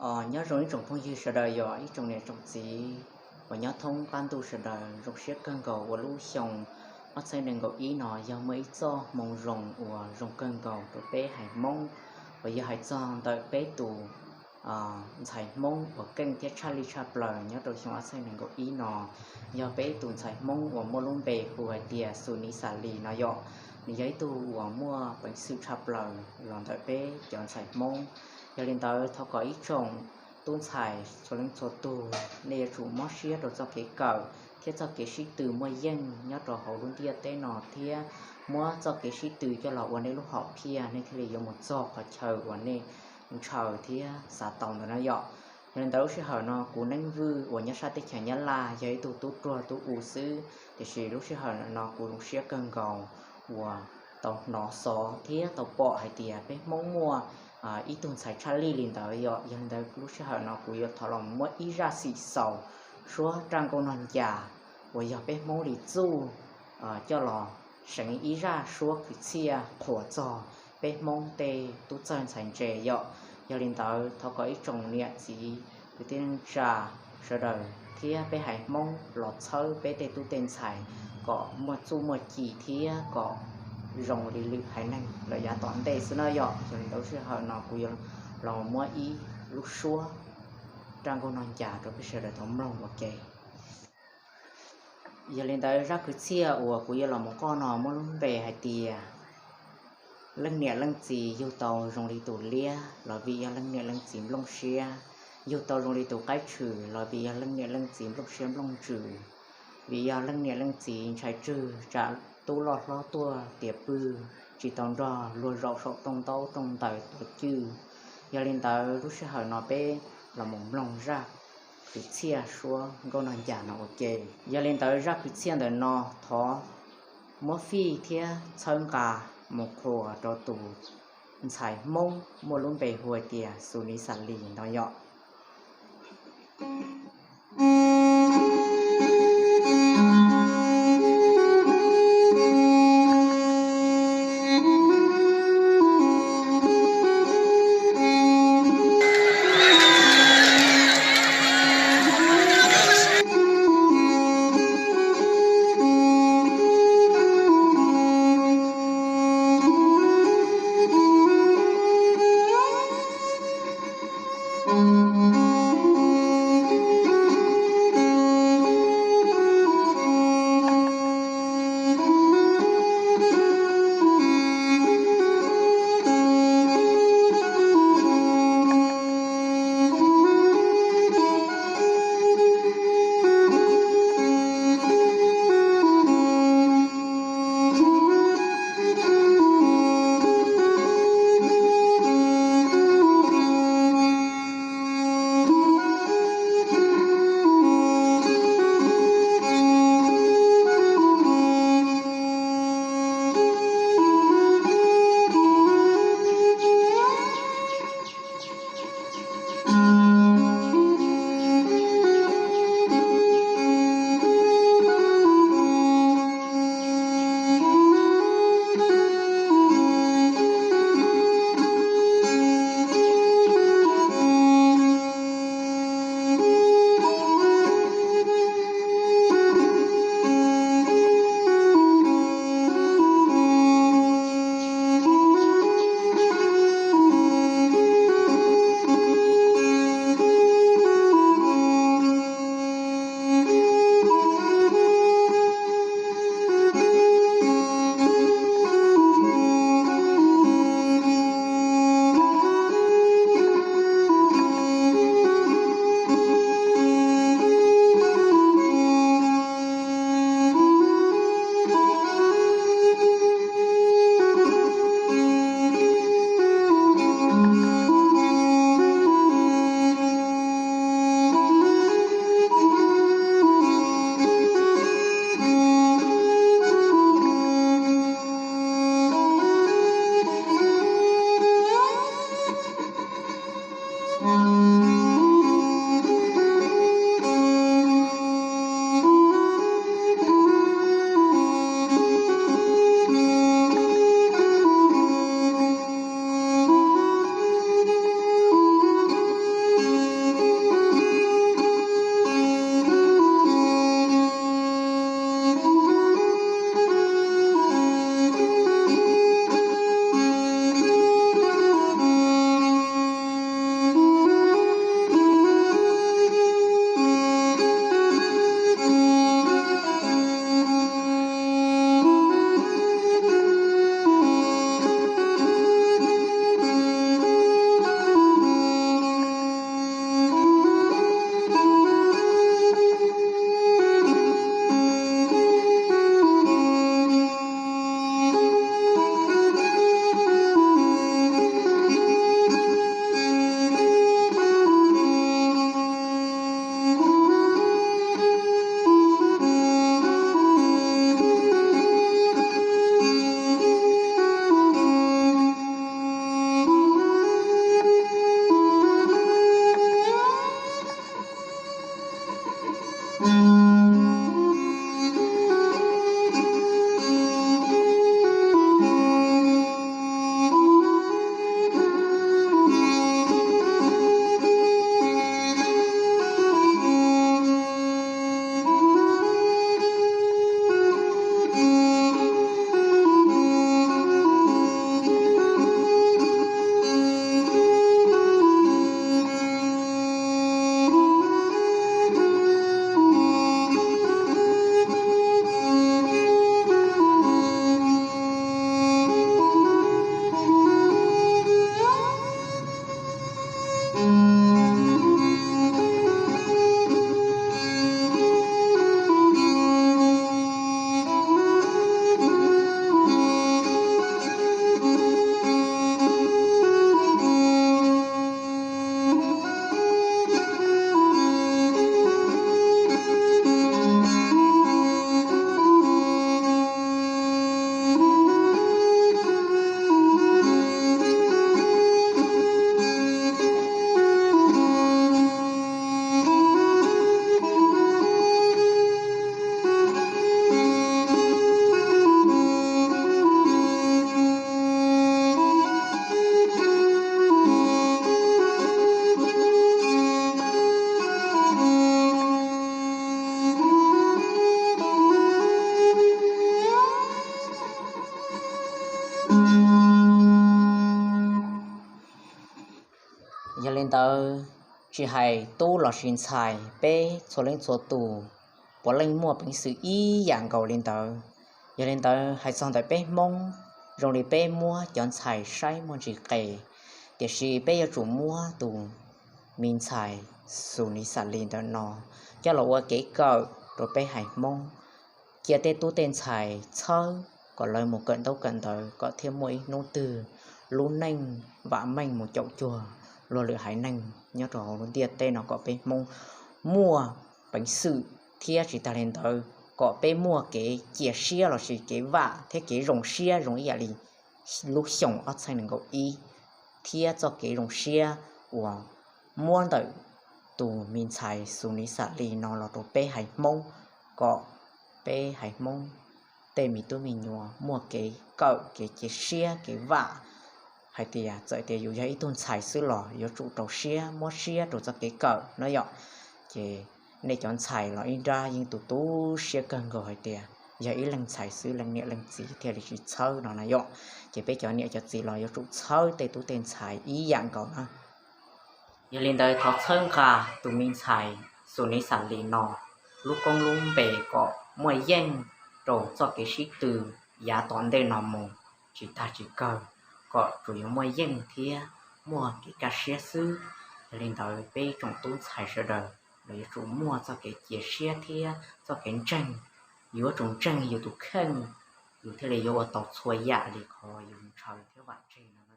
Os, nyob zoo ib tsoom phooj ywg sawv daws, yog ib tsoom niam tsoom txiv uas nyob thoob qab ntuj sawv daws. Zoo siab kawg nkaus uas lub xyoo ob txhiab nees nkaum ib no yog muaj ib txoj hmoo zoo uas zoo kawg nkaus rau peb haiv Hmoob, uas yog hais txog ntawm peb tus ntxhais Hmoob uas keej thiab tshaj lij tshaj plaws nyob rau xyoo ob txhiab nees nkaum ib no, yog peb tus ntxhais Hmoob uas muaj lub npe hu hais tias Xus Nis Xas Lis no yom. Nws yog ib tug uas muaj peev xwm tshaj plaws los ntawm peb cov ntxhais Hmoob. Yog li ntawd, thov kom ib tsoom tub ntxhais txhua leej txhua tug, nej yuav tsum mob siab rau txoj kev kawm thiab txoj kev sib tw muaj yeej nyob rau hauv lub ntiaj teb no, thiab muab txoj kev sib tw coj los ua nej lub hom phiaj, nej thiaj li yuav mus txog qhov chaw uas nej ntshaw thiab xav tau ntawd no yom. Yog li ntawd, lub sij hawm no kuv Neeb Vwj uas nyob sab teb chaws Nyab Laj yog ib tug tub ruag tub u xwb, tiam sis lub sij hawm no kuv zoo siab kawg nkaus uas tau hnov xov thiab tau pom hais tias peb Hmoob muaj ib tug ntxhais tshaj lij li ntawd yom. Yog li ntawd, lub sij hawm no kuv yuav thov los muab ib zaj xim xaus suab raj nkauj nog ncas uas yog peb Hmoob li txuj coj los seev ib zaj suab kwv txhiaj qhuas txog peb Hmoob tej tub txawj ntxhais ntse yom. Yog li ntawd, thov kom ib tsoom niam txiv kwv tij neej tsa sawv daws thiab peb haiv Hmoob los txhawb peb tej tub tej ntxhais kom muaj txuj muaj ci thiab kom zoo li lwm haiv neeg lawm yav tom ntej xwb na yom. Yog li ntawd, lub sij hawm no kuv yuav los muab ib lub suab raj nkauj nog ncas rau peb sawv daws tau mloog ua ke. Yog li ntawd, zaj kwv txhiaj uas kuv yuav los mus qoj no muaj lub npe hais tias leej niam leej txiv yug tau zoo li tus liab los vim yog leej niam leej txiv nplooj siab, yug tau zoo li tus qaib tshwm los vim yog leej niam leej txiv nplooj siab nplooj ntsws, vim yog leej niam leej txiv ntshai tswg tsam tub loj hlob tuaj tiav pw, tsis tau nrog luag zaum saum rooj ntaub rooj ntawv tuav cwj. Yog li ntawd, lub sij hawm no peb los mus mloog zaj kwv txhiaj suab nkauj nog ncas no ua ke. Yog li ntawd, zaj kwv txhiaj ntawm no thov muab fij thiab txhawb nqa mus qhuas rau tus ntxhais Hmoob muaj lub npe hu hais tias Xus Nis Xas Lis no yom. Tsis hais tub lossis ntxhais, peb txhua leej txhua tus puav leej muaj peev xwm ib yam nkaus li ntawd. Yog li ntawd hais txog ntawm peb Hmoob, zoo li peb muab cov ntxhais saib muaj ntsis qes, tiam sis peb yuav tsum muab tus me ntxhais xus niv xam lis ntawm no coj los ua kev kawm rau peb haiv Hmoob. Cia tej tub tej ntxhais txhawb kom lawv mus kawm ntaub kawm ntawv kom thiaj muaj ib hnub twg lub neej vam meej mus caum cuag luag lwm haiv neeg nyob rau hauv lub ntiaj teb no kom peb Hmoob muaj peev xwm, thiab tsis tag li ntawd kom peb muaj kev cia siab lossis kev vam thiab kev zoo siab zoo ib yam li lub xyoo ob txhiab nees nkaum ib, thiab txoj kev zoo siab uas muab ntawm tus me ntxhais xus niv xam lis no los rau peb haiv Hmoob, kom peb haiv Hmoob tej me tub me nyuam muaj kev kawm kev cia siab kev vam hais tias txawm tias yus yog ib tug ntxhais xwb los yuav tsum rau siab muab siab rau txoj kev kawm no yom. Ces nej cov ntxhais los ib nrab yeej tu tu siab kawg nkaus hais tias yog ib leeg ntxhais xwb leej niam leej txiv thiaj li tsis txhawb no na yom. Ces peb cov niam cov txiv los yuav tsum txhawb tej tub tej ntxhais ib yam nkaus na. Yog li ntawd thov txhawb nqa tus me ntxhais xus niv xam lis no lub koob lub npe kom muaj yeej rau txoj kev sib tw yav tom ntej no mus tsis tag tsis kawg, kom tsuas yuav muaj yeej thiab muaj kev kaj siab xwb. Yog li ntawd peb tsoom tub ntxhais sawv daws los yuav tsum muaj txoj kev cia siab thiab txoj kev ntseeg, yuav tsum ntseeg yus tus kheej, yus thiaj li yuav ua tau txhua yam li qhov yus ntshaw thiab vam tseg no.